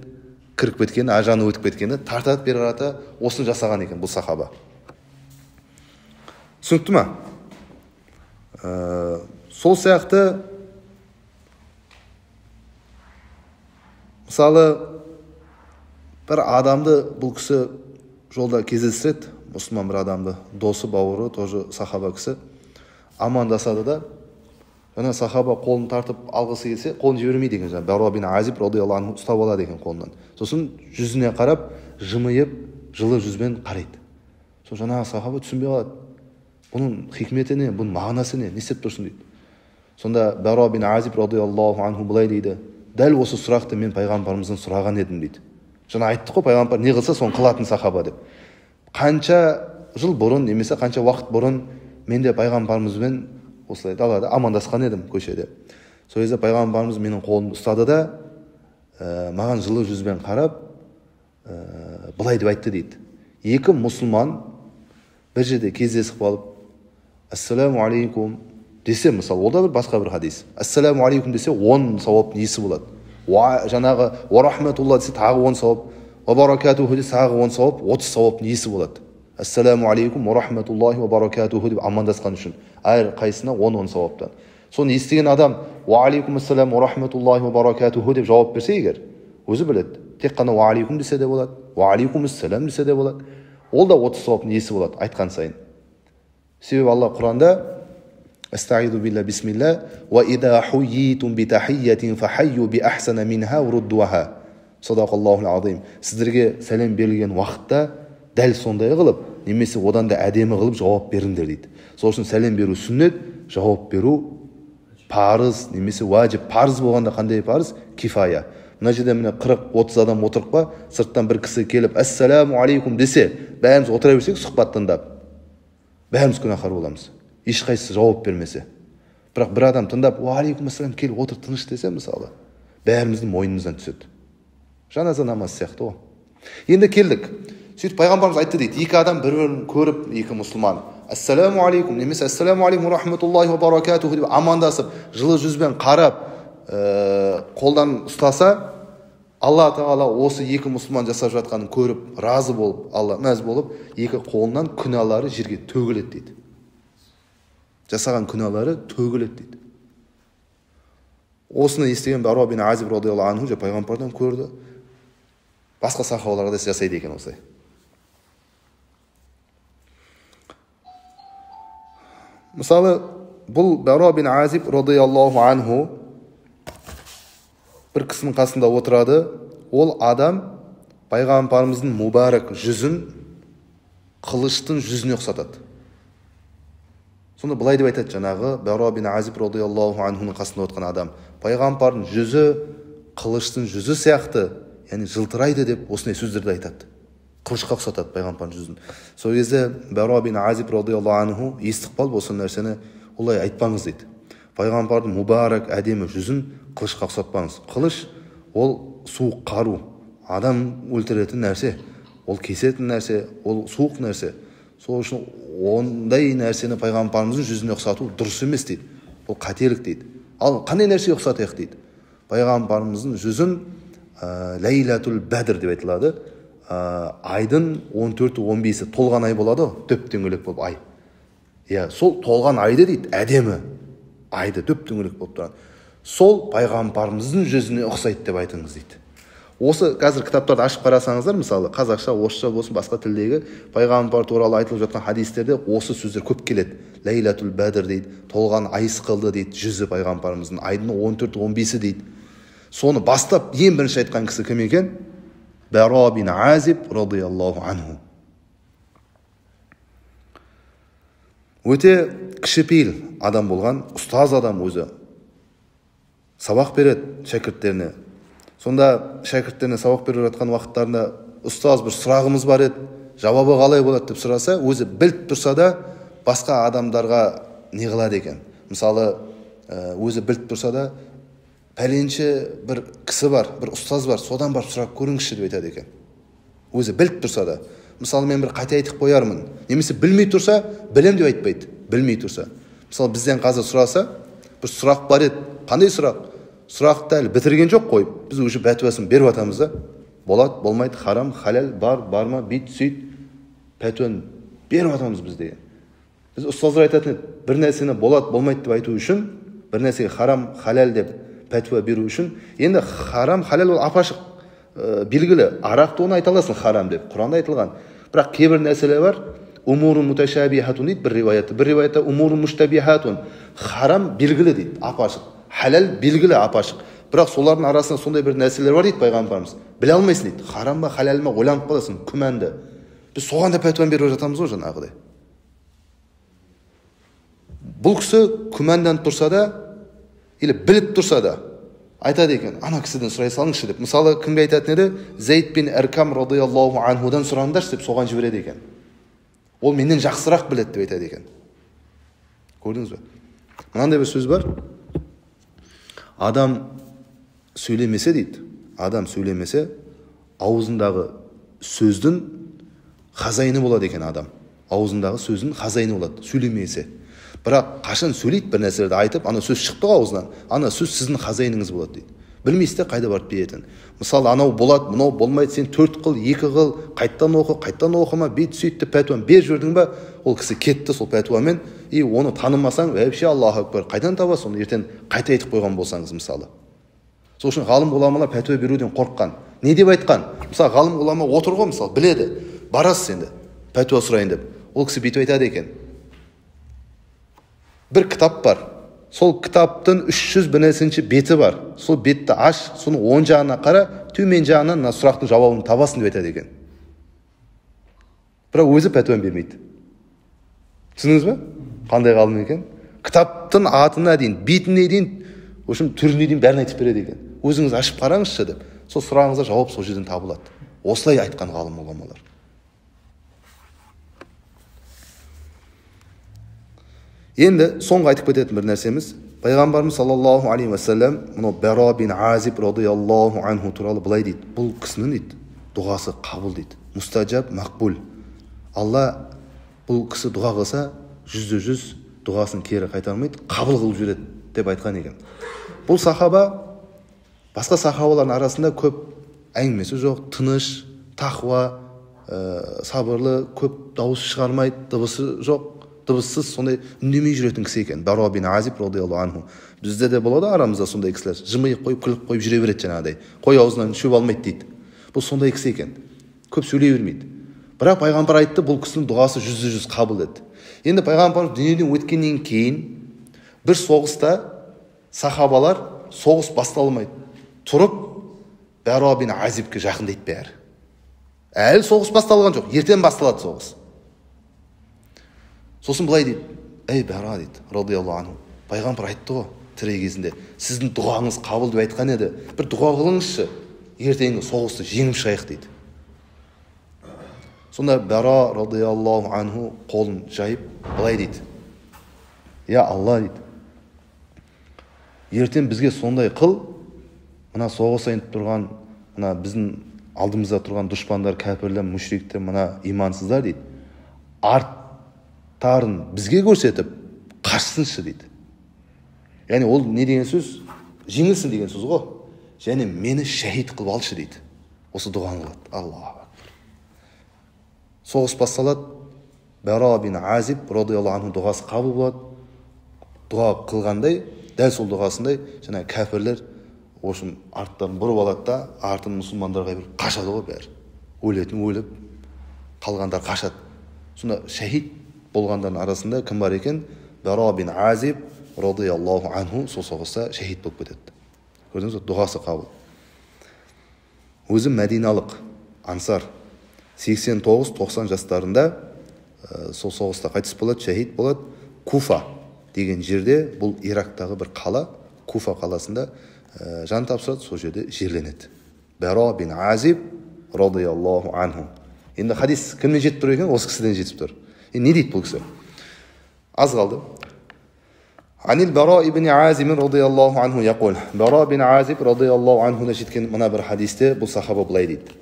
кіріп кеткенді, ар жағына өтіп кеткенді тартады, бері қарата осыны жасаған екен бұл сахаба. Түсінікті ма? Сол сияқты, мысалы, бір адамды бұл кісі жолда кездестіреді, мұсылман бір адамды, досы, бауыры, тоже сахаба кісі, амандасады да, жаңа сахаба қолын тартып алғысы келсе, қолын жібермейді екен, жаңа Барра бин Азиб радиаллаху анху ұстап алады екен қолынан. Сосын жүзіне қарап, жымиып, жылы жүзбен қарайды. Сол жаңағы сахаба түсінбей қалады. Бұның хикметі не, бұның мағынасы не, не істеп тұрсың дейді. Сонда Барра бин Азиб радиаллаху анху былай дейді: дәл осы сұрақты мен пайғамбарымыздан сұраған едім дейді. Жаңа айттық қой, пайғамбар не қылса соны қылатын сахаба деп. Қанша жыл бұрын немесе қанша уақыт бұрын мен де пайғамбарымызбен осылай далада амандасқан едім көшеде. Сол кезде пайғамбарымыз менің қолымды ұстады да, маған жылы жүзбен қарап, былай деп айтты дейді. Екі мұсылман бір жерде кездесіп қалып, ассаламу алейкум десе, мысалы, ол да бір басқа бір хадис. Ассаламу алейкум десе, 10 сауап несі болады. Жаңағы уа рахматулла десе, тағы 10 сауап, уа баракатуху десе, тағы 10 сауап, 30 сауап несі болады. Ассаламу алейкум уа рахматуллахи уа баракатуху деп амандасқан үшін әр қайсысына 10-10 сауаптан. Соны естіген адам уа алейкум ассалам уа рахматуллахи уа баракатуху деп жауап берсе егер, өзі біледі. Тек қана уа алейкум десе де болады, уа алейкум ассалам десе де болады. Ол да 30 сауаптың иесі болады айтқан сайын. Себебі Алла Құранда Астаиду билла бисмилла уа иза хуйитум би тахиятин фахайю би ахсана минха уруддуха. Садақаллахул азим. Сіздерге сәлем берілген уақытта дәл сондай қылып, немесе одан да әдемі қылып жауап беріңдер дейді. Сол үшін сәлем беру сүннет, жауап беру парыз немесе уәжіп. Парыз болғанда қандай парыз? Кифая. Мына жерде міне 40-30 адам отырып па, сырттан бір кісі келіп ассаламу алейкум десе, бәріміз отыра берсек сұхбат тыңдап, бәріміз күнәһар боламыз. Ешқайсысы жауап бермесе. Бірақ бір адам тыңдап, уа алейкум ассалам, кел отыр тыныш десе, мысалы, бәріміздің мойнымыздан түседі. Жаназа намазы сияқты ғой. Енді келдік. Сөйтіп пайғамбарымыз айтты дейді, екі адам бір-бірін көріп, екі мұсылман, Ассаламу алейкум немесе ассаламу алейкум рахматуллахи ва баракатуху деп амандасып, жылы жүзбен қарап, қолдан ұстаса, Алла Тағала осы екі мұсылман жасап жатқанын көріп, разы болып, Алла мәз болып, екі қолынан күнәлары жерге төгіледі дейді. Жасаған күнәлары төгіледі дейді. Осыны естіген Баро бин Азиб радиаллаху анху пайғамбардан көрді. Басқа сахабаларға да жасайды екен осылай. Мысалы, бұл Баро бин Азиб радиаллаху анху бір кісінің қасында отырады. Ол адам пайғамбарымыздың мүбәрәк жүзін қылыштың жүзіне ұқсатады. Сонда былай деп айтады жаңағы Баро бин Азиб радиаллаху анхуның қасында отырған адам. Пайғамбардың жүзі қылыштың жүзі сияқты, яғни жылтырайды деп осындай сөздерді айтады. Қылышқа ұқсатады пайғамбардың жүзін. Сол кезде Баро бин Азиб радиаллаху анху естіп қалып осы нәрсені, олай айтпаңыз дейді. Пайғамбардың мүбәрәк әдемі жүзін қылышқа ұқсатпаңыз. Қылыш ол суық қару, адам өлтіретін нәрсе, ол кесетін нәрсе, ол суық нәрсе. Сол үшін ондай нәрсені пайғамбарымыздың жүзіне ұқсату дұрыс емес дейді. Ол қателік дейді. Ал қандай нәрсеге ұқсатайық дейді. Пайғамбарымыздың жүзін Ләйләтул Бәдір деп айтылады. Айдың 14-15-і толған ай болады, дөп-дөңгелек болып ай. Иә, сол толған айды дейді, әдемі айды дөп-дөңгелек болып тұрған. Сол пайғамбарымыздың жүзіне ұқсайды деп айтыңыз дейді. Осы қазір кітаптарды ашып қарасаңыздар, мысалы, қазақша, орысша болсын, басқа тілдегі пайғамбар туралы айтылып жатқан хадистерде осы сөздер көп келеді. Ләйләтул Бәдір дейді, толған ай сықылды дейді, жүзі пайғамбарымыздың, айдың 14-15-і дейді. Соны бастап ең бірінші айтқан кісі кім екен? Баро бин Азиб радиаллаху анху. Өте кішіпейіл адам болған, ұстаз адам өзі. Сабақ береді шәкірттеріне. Сонда шәкірттеріне сабақ беріп жатқан уақыттарында ұстаз бір сұрағымыз бар еді, жауабы қалай болады деп сұраса, өзі біліп тұрса да басқа адамдарға не қылады екен. Мысалы, өзі біліп тұрса да пәленше бір кісі бар, бір ұстаз бар, содан барып сұрап көріңізші деп айтады екен. Өзі біліп тұрса да. Мысалы, мен бір қате айтып қоярмын. Немесе білмей тұрса, білем деп айтпайды. Білмей тұрса. Мысалы, бізден қазір сұраса, бір сұрақ бар еді. Қандай сұрақ? Сұрақты әлі бітірген жоқ қойып, біз уже пәтуасын беріп атамыз да. Болады, болмайды, харам, халал, бар, барма, бүйт, сөйт, пәтуаны беріп атамыз біз деген. Біз ұстаздар айтатын еді, бір нәрсені болады, болмайды деп айту үшін, бір нәрсеге харам, халал деп пәтуа беру үшін, енді харам, халал ол ап-ашық, белгілі, арақты оны айта аласың харам деп, Құранда айтылған. Бірақ кейбір нәрселер бар, умурун муташабихатун дейді бір риwаятта, бір риwаятта умурун муштабихатун, харам белгілі дейді, ап-ашық. Халал белгілі ап-ашық. Бірақ солардың арасында сондай бір нәрселер бар дейді пайғамбарымыз. Біле алмайсың дейді. Харам ба, халал ма, ойланып қаласың, күмәнді. Біз соған да пәтуа беріп жатамыз ғой жаңағыдай. Бұл кісі күмәнданып тұрса да, или біліп тұрса да, айтады екен, ана кісіден сұрай салыңызшы деп. Мысалы, кімге айтатын еді? Зейд бин Әркам радиаллаху анхудан сұраңдаршы деп соған жібереді екен. Ол менен жақсырақ біледі деп айтады екен. Көрдіңіз бе? Мынандай бір сөз бар. Адам сөйлемесе дейді, адам сөйлемесе, аузындағы сөздің хазайыны болады екен адам. Аузындағы сөздің хазайыны болады, сөйлемесе. Бірақ қашан сөйлейді бір нәрселерді айтып, ана сөз шықты ғой аузынан, ана сөз сіздің хазайыныңыз болады дейді. Білмейсіз де қайда барып беретінін. Мысалы, анау болады, мынау болмайды, сен 4 қыл, 2 қыл, қайттан оқы, қайттан оқыма, бүйт, сөйт деп пәтуаны беріп жібердің ба, ол кісі кетті сол пәтуамен, и оны танымасаң, вообще Аллаху акбар, қайдан табасың оны ертең қайта айтып қойған болсаңыз мысалы. Сол үшін ғалым ғұламалар пәтуа беруден қорыққан. Не деп айтқан? Мысалы, ғалым ғұлама отыр ғой, мысалы, біледі. Барасыз енді, пәтуа сұрайын деп. Ол кісі бүйтіп айтады екен. Бір кітап бар. Сол кітаптың 301-ші беті бар. Сол бетті аш, соның оң жағына қара, төмен жағынан мына сұрақтың жауабын табасың деп айтады екен. Бірақ өзі пәтуаны бермейді. Түсіндіңіз бе? Қандай ғалым екен? Кітаптың атына дейін, бетіне дейін, в общем, түріне дейін бәрін айтып береді екен. Өзіңіз ашып қараңызшы деп. Сол сұрағыңызға жауап сол жерден табылады. Осылай айтқан ғалым ғұламалар. Енді соңғы айтып кететін бір нәрсеміз, Пайғамбарымыз саллаллаху алейхи уассалам мынау Баро бин Азиб радиаллаху анху туралы былай дейді. Бұл кісінің дейді дұғасы қабыл дейді. Мустажаб мақбул. Алла бұл кісі дұға қылса, 100% дұғасын кері қайтармайды, қабыл қылып жібереді деп айтқан екен. Бұл сахаба басқа сахабалардың арасында көп әңгімесі жоқ, тыныш, тақуа, сабырлы, көп дауыс шығармайды, дыбысы жоқ, дыбыссыз сондай үндемей жүретін кісі екен. Баро бин Азиб радиаллаху анху. Бізде де болады арамызда сондай кісілер, жымиып қойып, күліп қойып жүре береді жаңағыдай. Қой аузынан шөп алмайды дейді. Бұл сондай кісі екен. Көп сөйлей бермейді. Бірақ пайғамбар айтты, бұл кісінің дұғасы 100% қабыл еді. Енді пайғамбар дүниеден өткеннен кейін бір соғыста сахабалар соғыс басталмай тұрып Баро бин Азибке жақындайды бәрі. Әлі соғыс басталған жоқ, ертең басталады соғыс. Сосын былай дейді, әй Бара дейді, радиаллаху анху, пайғамбар айтты ғой тірі кезінде, сіздің дұғаңыз қабыл деп айтқан еді, бір дұға қылыңызшы, ертеңгі соғысты жеңіп шығайық дейді. Сонда Бара радиаллаху анху қолын жайып былай дейді, я Алла дейді, ертең бізге сондай қыл, мына соғыс айнып тұрған, мына біздің алдымызда тұрған дұшпандар, кәпірлер, мушриктер, мына имансыздар дейді, арттарын бізге көрсетіп қашсыншы дейді. Яғни ол не деген сөз? Жеңілсін деген сөз ғой. Және мені шәһид қылып алшы дейді. Осы дұғаны қылады. Аллаху акбар. Соғыс басталады. Бара бин Азиб радиаллаху анху дұғасы қабыл болады. Дұға қылғандай, дәл сол дұғасындай жаңа кәпірлер общем арттарын бұрып алады да, артын мұсылмандарға беріп қашады ғой бәрі. Өлетін өліп, қалғандар қашады. Сонда шәһид болғандардың арасында кім бар екен? Бара бин Азиб радиаллаху анху сол соғыста шәһид болып кетеді. Көрдіңіз бе? Дұғасы қабыл. Өзі мәдиналық ансар, 89-90 жастарында сол соғыста қайтыс болады, шәһид болады. Куфа деген жерде, бұл Ирактағы бір қала, Куфа қаласында жан тапсырады, сол жерде жерленеді. Бара бин Азиб радиаллаху анху. Енді хадис кімнен жетіп тұр екен? Осы кісіден жетіп тұр. Енді не дейді бұл кісі? Аз қалды. Анил Бара ибн Азиб радиаллаху анху яқул. Бара бин Азиб радиаллаху анхудан жеткен мына бір хадисте бұл сахаба былай дейді.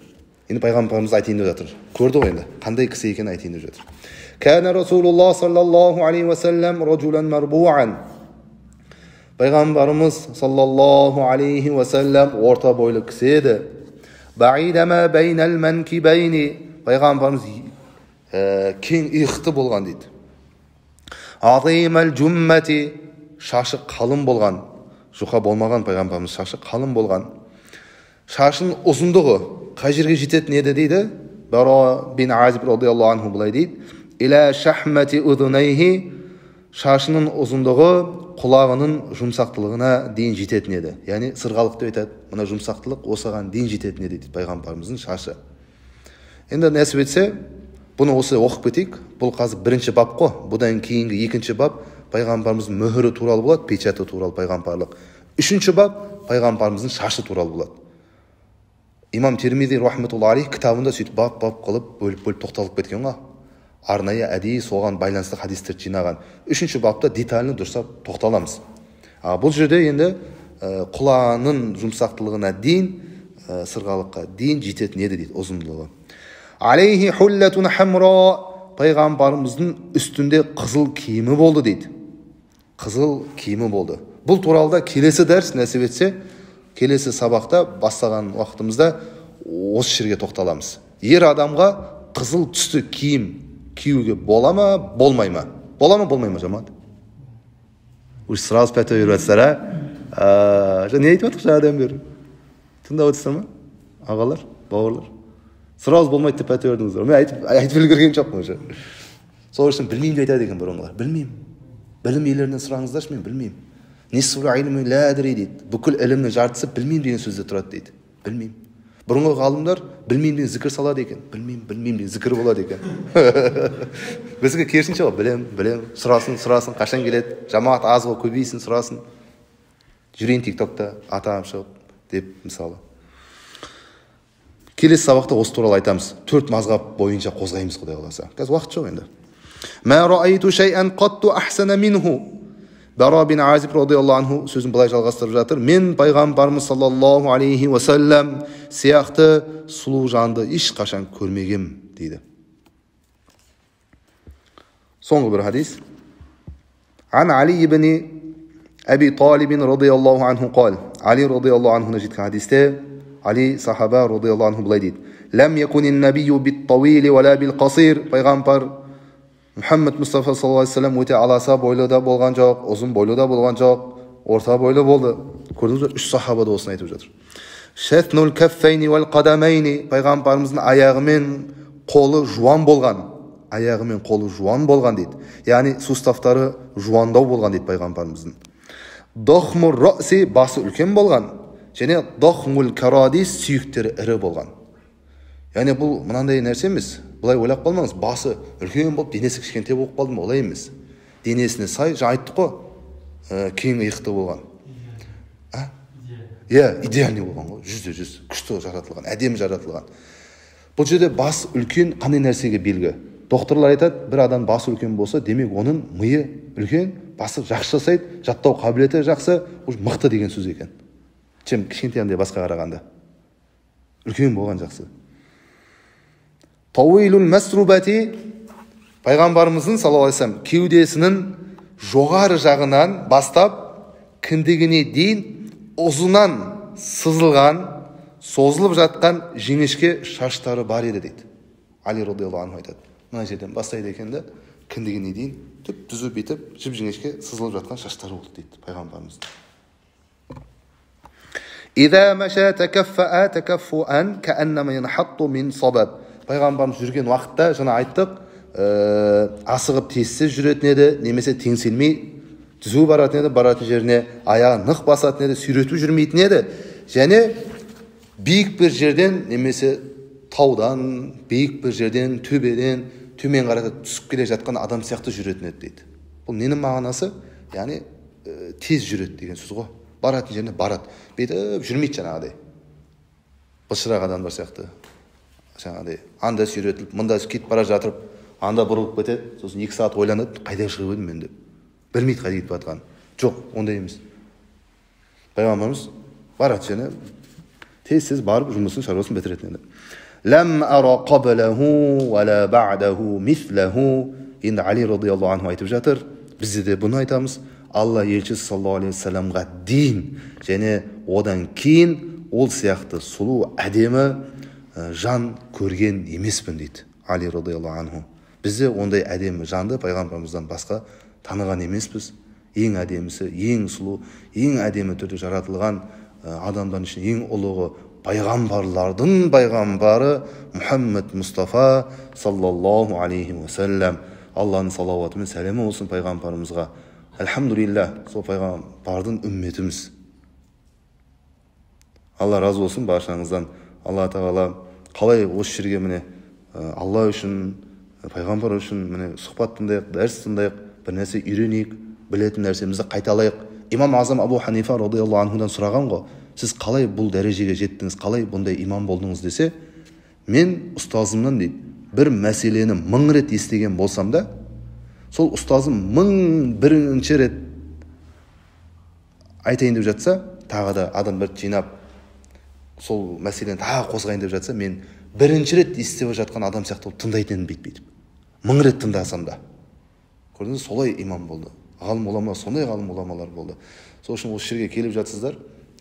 Енді пайғамбарымыз айтайын деп жатыр. Көрді ғой енді, қандай кісі екенін айтайын деп жатыр. Кәна Расулуллах саллаллаху алейхи уассалам ражулан марбуан. Пайғамбарымыз саллаллаху алейхи уассалам орта бойлы кісі еді. Баидама бейнал манкибайни. Пайғамбарымыз кең иықты болған дейді. Азимал жуммати, шашы қалың болған. Жұқа болмаған пайғамбарымыз, шашы қалың болған. Шашының ұзындығы қай жерге жететін еді дейді? Бара бин Азиб радиаллаху анху былай дейді. Иля шахмати удунайхи, шашының ұзындығы құлағының жұмсақтылығына дейін жететін еді. Яғни сырғалық деп айтады. Мына жұмсақтылық осыған дейін жететін еді дейді пайғамбарымыздың шашы. Енді нәсіп етсе, бұны осы оқып кетейік. Бұл қазір бірінші бап қой. Бұдан кейінгі екінші бап пайғамбарымыздың мөһірі туралы болады, печаты туралы пайғамбарлық. Үшінші бап пайғамбарымыздың шашы туралы болады. Имам Тирмизи рахметуллахи алейх кітабында сөйтіп бап-бап қылып бөліп-бөліп тоқталып кеткен ғой. Арнайы әдейі соған байланысты хадистерді жинаған. Үшінші бапта детально дұрыстап тоқталамыз. Бұл жерде енді құлағының жұмсақтылығына дейін, сырғалыққа дейін жететін еді дейді ұзындығы. Алейхи хуллатун хамра, пайғамбарымыздың үстінде қызыл киімі болды дейді. Қызыл киімі болды. Бұл туралы да келесі дәріс нәсіп етсе, келесі сабақта бастаған уақытымызда осы жерге тоқталамыз. Ер адамға қызыл түсті киім киюге бола ма, болмай ма? Бола ма, болмай ма, жамаат? Уж сразу пәтуа беріп жатсыздар, а? Не айтып жатырмыз жаңадан бері? Тыңдап отырсыздар ма? Ағалар, бауырлар? Сразу болмайды деп пәтуа бердіңіздер. Мен айтып үлгерген жоқпын уже. Сол үшін білмеймін деп айтады екен бұрынғылар. Білмеймін. Білім иелерінен сұраңыздаршы, мен білмеймін. Нисфул илми ла адри дейді. Бүкіл ілімнің жартысы білмеймін деген сөзде тұрады дейді. Білмеймін. Бұрынғы ғалымдар білмеймін деген зікір салады екен. Білмеймін, білмеймін деген зікір болады екен. Бізге керісінше ғой, білем, білем, сұрасын, сұрасын, қашан келеді, жамағат аз ғой, көбейсін, сұрасын. Жүрейін тиктокта атам шығып деп мысалы. Келесі сабақта осы туралы айтамыз. 4 мазғаб бойынша қозғаймыз, Құдай қаласа. Қазір уақыт жоқ енді. Ма раайту шайан қатту ахсана минху. Бара бин Азиб радиаллаху анху сөзін былай жалғастырып жатыр. Мен пайғамбарымыз саллаллаху алейхи уассалам сияқты сұлу жанды ешқашан көрмегем дейді. Соңғы бір хадис. Ан Али ибн Аби Талиб радиаллаху анху қал. Али радиаллаху анхуна жеткен хадисте Али сахаба радиаллаху анху былай дейді: Лам якунин набийю бит-тавили ва ла бил-қасир. Пайғамбар Мұхаммед Мұстафа саллаллаху алейхи вассалам өте аласа бойлы да болған жоқ, ұзын бойлы да болған жоқ, орта бойлы болды. Көрдіңіз бе, үш сахаба да осыны айтып жатыр. Шатнул каффайни вал қадамайни. Пайғамбарымыздың аяғы мен қолы жуан болған. Аяғы мен қолы жуан болған дейді. Яғни суставтары жуандау болған дейді пайғамбарымыздың. Дахмур раси, басы үлкен болған. Және дахмул карадис, сүйектері ірі болған. Яғни бұл мынандай нәрсе емес. Былай ойлап қалмаңыз, басы үлкен болып, денесі кішкентай болып қалды ма, олай емес. Денесіне сай, жаңа айттық қой, кең иықты болған. Иә, идеальный болған ғой, 100%, күшті жаратылған, әдемі жаратылған. Бұл жерде бас үлкен қандай нәрсеге белгі? Докторлар айтады, бір адам басы үлкен болса, демек оның миы үлкен, басы жақсы жасайды, жаттау қабілеті жақсы, уже мықты деген сөз екен. Чем кішкентай андай басқа қарағанда. Үлкен болған жақсы. Тауилул масрубати, пайғамбарымыздың саллаллаху алейхи вассалам кеудесінің жоғары жағынан бастап кіндігіне дейін ұзынан сызылған, созылып жатқан жіңішке шаштары бар еді дейді. Али радиаллаху анху айтады. Мына жерден бастайды екен де, кіндігіне дейін түп түзу бүйтіп жіп-жіңішке сызылып жатқан шаштары болды дейді пайғамбарымыздың. Иза маша такаффаа такаффуан кааннама янхатту мин сабаб. Пайғамбарымыз жүрген уақытта, жаңа айттық, асығып тезсіз жүретін еді, немесе теңселмей түзу баратын еді, баратын жеріне аяғын нық басатын еді, сүйретіп жүрмейтін еді. Және биік бір жерден, немесе таудан, биік бір жерден, төбеден төмен қарата түсіп келе жатқан адам сияқты жүретін еді дейді. Бұл ненің мағынасы? Яғни тез жүреді деген сөз ғой. Баратын жеріне барады. Бүйтіп жүрмейді жаңағыдай. Былшырақ адамдар сияқты. Жаңағыдай анда сүйретіліп, мында кетіп бара жатырып, анда бұрылып кетеді, сосын 2 сағат ойланады, қайда шығып едім мен деп. Білмейді қайда кетіп жатқанын. Жоқ, ондай емес. Пайғамбарымыз барады және тез-тез барып жұмысын, шаруасын бітіретін еді. Лам ара қаблаху ва ла баъдаху мислаху. Енді Али радиаллаху анху айтып жатыр, біз де бұны айтамыз. Алла елшісі саллаллаху алейхи вассаламға дейін және одан кейін ол сияқты сұлу, әдемі жан көрген емеспін дейді Али радиаллаху анху. Біз де ондай әдемі жанды пайғамбарымыздан басқа таныған емеспіз. Ең әдемісі, ең сұлу, ең әдемі түрде жаратылған адамдардың ішінде ең ұлығы пайғамбарлардың пайғамбары Мұхаммед Мұстафа саллаллаху алейхи уассалам. Алланың салауаты мен сәлемі болсын пайғамбарымызға. Альхамдулилля, сол пайғамбардың үмметіміз. Алла разы болсын баршаңыздан. Алла тағала қалай осы жерге міне Алла үшін, пайғамбар үшін міне сұхбат тыңдайық, дәріс тыңдайық, бір нәрсе үйренейік, білетін нәрсемізді қайталайық. Имам Азам Абу Ханифа радиаллаху анхудан сұраған ғой, сіз қалай бұл дәрежеге жеттіңіз, қалай бұндай имам болдыңыз десе, мен ұстазымнан дейді, бір мәселені 1000 рет естіген болсам да, сол ұстазым 1001-ші рет айтайын деп жатса, тағы да адамдарды жинап, сол мәселені тағы қозғайын деп жатса, мен бірінші рет естіп жатқан адам сияқты болып тыңдайтын едім бүйтіп. 1000 рет тыңдасам да. Көрдіңіз, солай имам болды. Ғалым ғұлама, сондай ғалым ғұламалар болды. Сол үшін осы жерге келіп жатсыздар,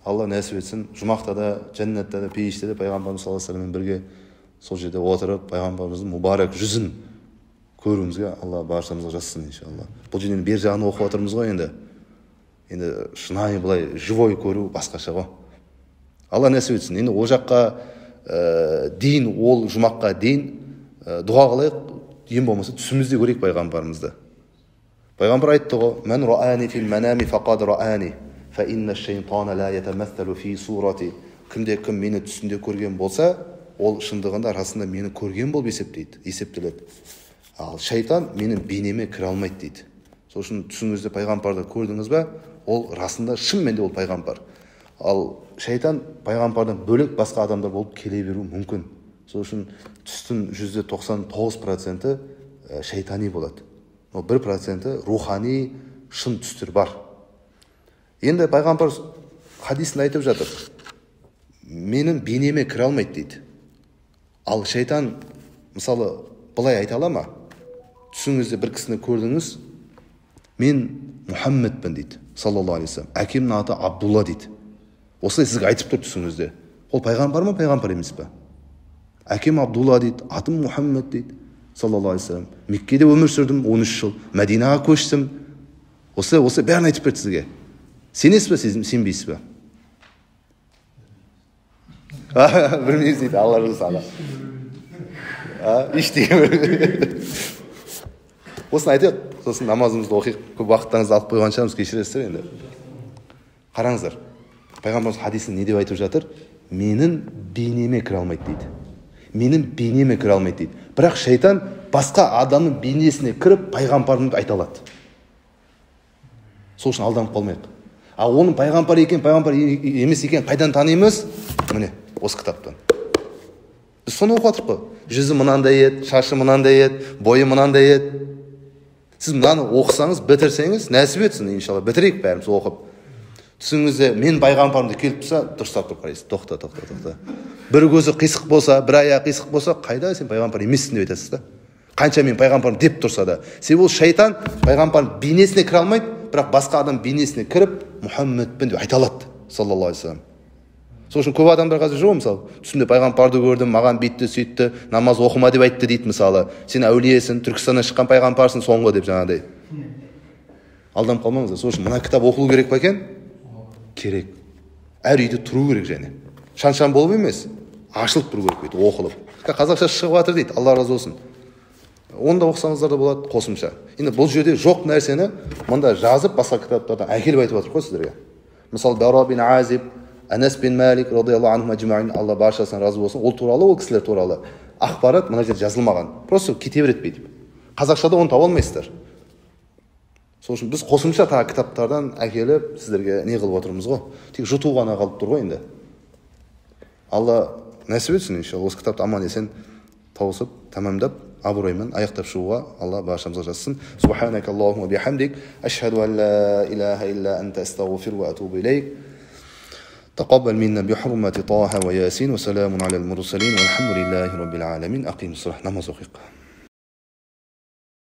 Алла нәсіп етсін, жұмақта да, жәннатта да, пейіште де пайғамбарымыз саллаллаху алейхи вассаламмен бірге сол жерде отырып, пайғамбарымыздың мүбарак жүзін көруімізге Алла баршамызға жазсын иншалла. Бұл жерден бер жағын оқып жатырмыз ғой енді. Енді шынайы былай живой көру басқаша ғой. Алла нәсіп етсін. Енді ол жаққа дейін, ол жұмаққа дейін дұға қылайық, ең болмаса түсімізде көрейік пайғамбарымызды. Пайғамбар айтты ғой, «Мән раани фил манами фақад раани, фа инна шайтана ла ятамассалу фи сурати». Кімде кім мені түсінде көрген болса, ол шындығында расында мені көрген болып есептейді, есептеледі. Ал шайтан менің бейнеме кіре алмайды дейді. Сол үшін түсіңізде пайғамбарды көрдіңіз бе, ол расында шынымен де ол пайғамбар. Ал шайтан пайғамбардан бөлек басқа адамдар болып келе беруі мүмкін. Сол үшін түстің 99% шайтани болады. Но 1% рухани шын түстер бар. Енді пайғамбар хадисінде айтып жатыр, менің бейнеме кіре алмайды дейді. Ал шайтан мысалы былай айта ала ма? Түсіңізде бір кісіні көрдіңіз, Мен Мұхаммедпін дейді, саллаллаху алейхи вассалам. Әкемнің аты Абдулла дейді. Осылай сізге айтып тұр түсіңізде. Ол пайғамбар ма, пайғамбар емес пе? Әкем Абдулла дейді, атым Мұхаммед дейді, саллаллаху алейхи вассалам. Меккеде өмір сүрдім 13 жыл, Мәдинаға көштім. Осылай бәрін айтып берді сізге. Сенесіз бе, сенбейсіз бе? Білмейміз дейді, Алла разы болсын. Ештеңе білмеймін. Осыны айтайық, сосын намазымызды оқиық. Көп уақыттарыңызды алып қойған шығармыз, кешіресіздер енді. Қараңыздар, пайғамбарымыз хадисінде не деп айтып жатыр? Менің бейнеме кіре алмайды дейді. Менің бейнеме кіре алмайды дейді. Бірақ шайтан басқа адамның бейнесіне кіріп пайғамбарымды айта алады. Сол үшін алданып қалмайық. Ал оның пайғамбар екен, пайғамбар емес екен қайдан танимыз? Міне, осы кітаптан. Біз соны оқып жатырмыз қой. Жүзі мынандай еді, шашы мынандай еді, бойы мынандай еді. Сіз мынаны оқысаңыз, бітірсеңіз, нәсіп етсін, иншалла, бітірейік бәріміз оқып. Түсіңізде мен пайғамбарым деп келіп тұрса, дұрыстап тұрып қарайсыз. Тоқта, тоқта, тоқта. Бір көзі қисық болса, бір аяғы қисық болса, қайда сен пайғамбар емессің деп айтасыз да. Қанша мен пайғамбарым деп тұрса да. Себебі ол шайтан пайғамбардың бейнесіне кіре алмайды, бірақ басқа адам бейнесіне кіріп, Мұхаммедпін деп айта алады, саллаллаху алейхи вассалам. Сол үшін көп адамдар қазір жүр ғой, мысалы, түсімде пайғамбарды көрдім, маған бүйтті, сөйтті, намаз оқыма деп айтты дейді, мысалы. Сен әулиесің, Түркістаннан шыққан пайғамбарсың соңғы деп жаңағыдай. Алданып қалмаңыздар. Сол үшін мына кітап оқылу керек па екен? Керек. Әр үйде тұру керек және. Шан-шан болып емес, ашылып тұру керек дейді, оқылып. Қазақша шығып жатыр дейді, Алла разы болсын. Оны да оқысаңыздар да болады қосымша. Енді бұл жерде жоқ нәрсені мында жазып, басқа кітаптардан әкеліп айтып жатыр ғой сіздерге. Мысалы, Бара бин Азиб, Анас бин Малик радиаллаху анхум ажмаин, Алла баршасынан разы болсын. Ол туралы, ол кісілер туралы ақпарат мына жерде жазылмаған. Просто кете береді бүйтіп. Қазақшада оны таба алмайсыздар. Сол үшін біз қосымша тағы кітаптардан әкеліп сіздерге не қылып отырмыз ғой. Тек жұту ғана қалып тұр ғой енді. Алла нәсіп етсін, иншалла, осы кітапты аман есен тауысып, тәмамдап, абыроймен аяқтап шығуға Алла баршамызға жазсын. Субханакаллахумма бихамдик, ашхаду ан ла илаха илля анта, астағфиру ва атубу илейк. تقبل منا بحرمة طه وياسين وسلام على المرسلين والحمد لله رب العالمين. أقيم الصلاة. نماز أخيق.